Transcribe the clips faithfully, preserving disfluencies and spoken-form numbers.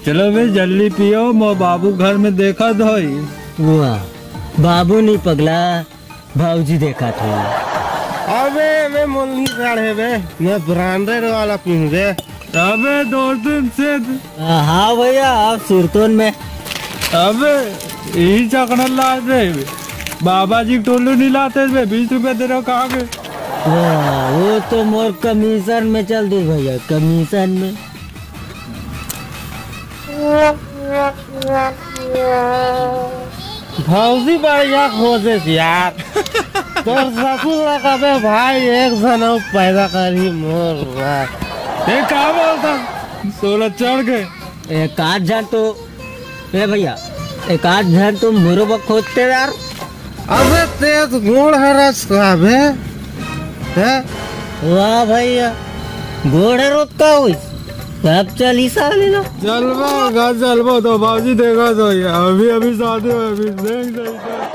चलो बे, जल्दी पियो, मोर बाबू घर में देखत होई। वाह, बाबू नहीं पगला, भौजी देखत होई। अबे, अबे, मोलनी काढ़े बे, मैं ब्रांडेड वाला पीऊँ बे। अबे, दो दिन से। हाँ भैया, आप सुरतोन में। अबे, यही चकना लाज रहे बे। बाबा जी टोलू नहीं लाते बे, बीस रुपए दे रहे हो, कहाँ के? वाह, वो तो मोर कमीशन में चल दे भैया, कमीशन में। भौजी बढ़िया खोजे यार। तोर ससुर ला कबे भाई एक झन अउ पैदा करही मोर ला। ए, का बोलता? सोलह चढ़ गए। एक आध झन तो, ए भैया, एक आध झन तो मोरो बर खोजते यार। अबे तेज गोड़ हरस का बे? हैं? वाह भैया, गोड़ हरोत का होई? सब चली साले ना। चलबो, घर चलबो तो बाबूजी देखा तो ये। अभी, अभी शादी हो, अभी देख, देख, देख।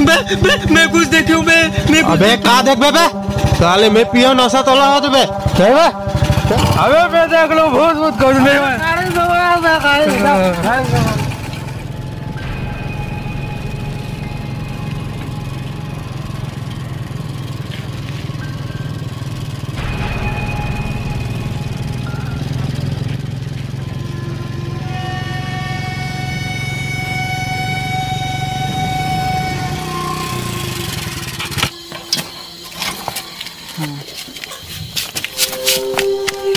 मैं, मैं, मैं कुछ देखे हूँ, मैं, मैं कुछ अबे, का देख बे, बे? साले, मैं पियो नशा तोला हो तो बे। चल बे। अबे, मैं देख लो, भूत, भूत, कुछ नहीं है।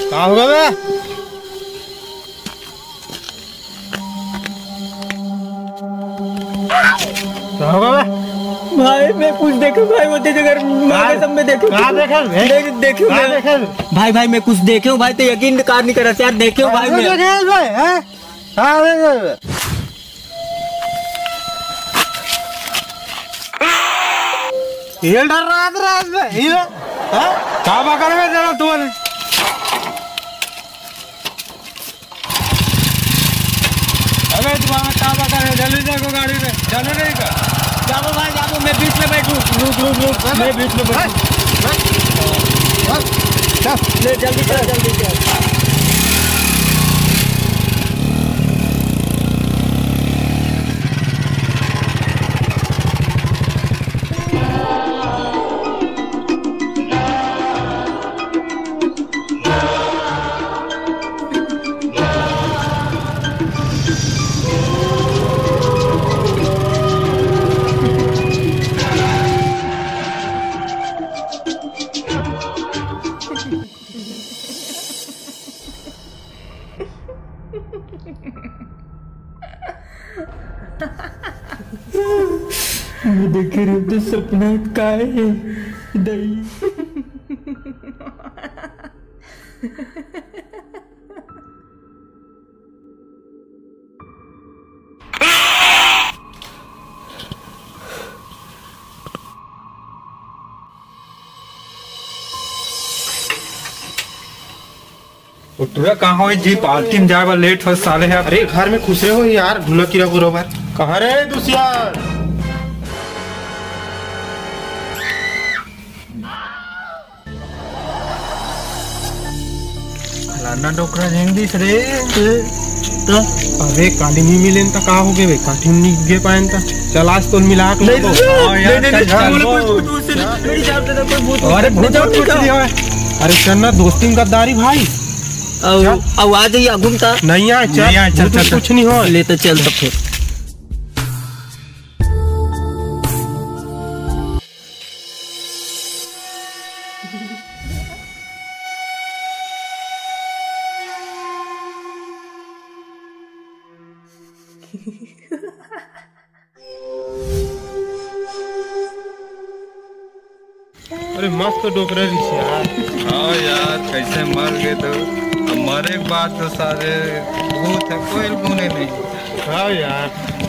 का होगा बे? का होगा बे? भाई, मैं कुछ देखे भाई, वो तेरे घर माँ का कसम में देखे। का देखे बे? देख, देखे का मैं। देखे? भाई, भाई, मैं कुछ देखे हूँ भाई, तो यकीन कार नहीं करा यार, देखे हूँ भाई मैं। देखे भाई, हैं? का देखे बे? ये डर रात रात में, ये, हैं? का बकर में जरा तू? अबे, तुम्हारा का बकर है? जल्दी देखो गाड़ी में, चलो नहीं का? जाओ भाई, जाओ, मैं बीच में बैठूं। रुक, रुक, रुक, मैं बीच में बैठूं। चल। ले, जल्दी चल, जल्दी चल। मैं देखे रहे तो सपना काय है दई। ओ टुरा, कहाँ हो जी? पार्टी में जाए बर लेट हो साले है। अरे घर में खुसरे हो यार, ढूंढा किरा बरोबर। कहाँ रे दुसियार? फलाना डोकरा झेंग दिस रे। तो अबे काली नहीं मिले त का हो गए बे? काठी नहीं गे पाए त चल आज तो मिला के नहीं, लो। हाँ यार, नहीं, नहीं, चल, नहीं, चल। बोले, बोले, बोले, बोले, मेरी जान दे दे, कोई भूत अरे भूत नहीं, कुछ नहीं। नहीं है। अरे चल ना, दोस्ती में गद्दारी भाई। अब चल। अब आ जाइए घूमता। नहीं आए, चल। नहीं आए, चल, भूत चल, चल। कुछ नहीं हो। ले तो चल तो फिर। अरे मस्त डोकरा रिस यार। हाँ यार, कैसे मर गए तो। मरे के बाद तो सारे भूत है, कोई गुने नहीं। हाँ यार।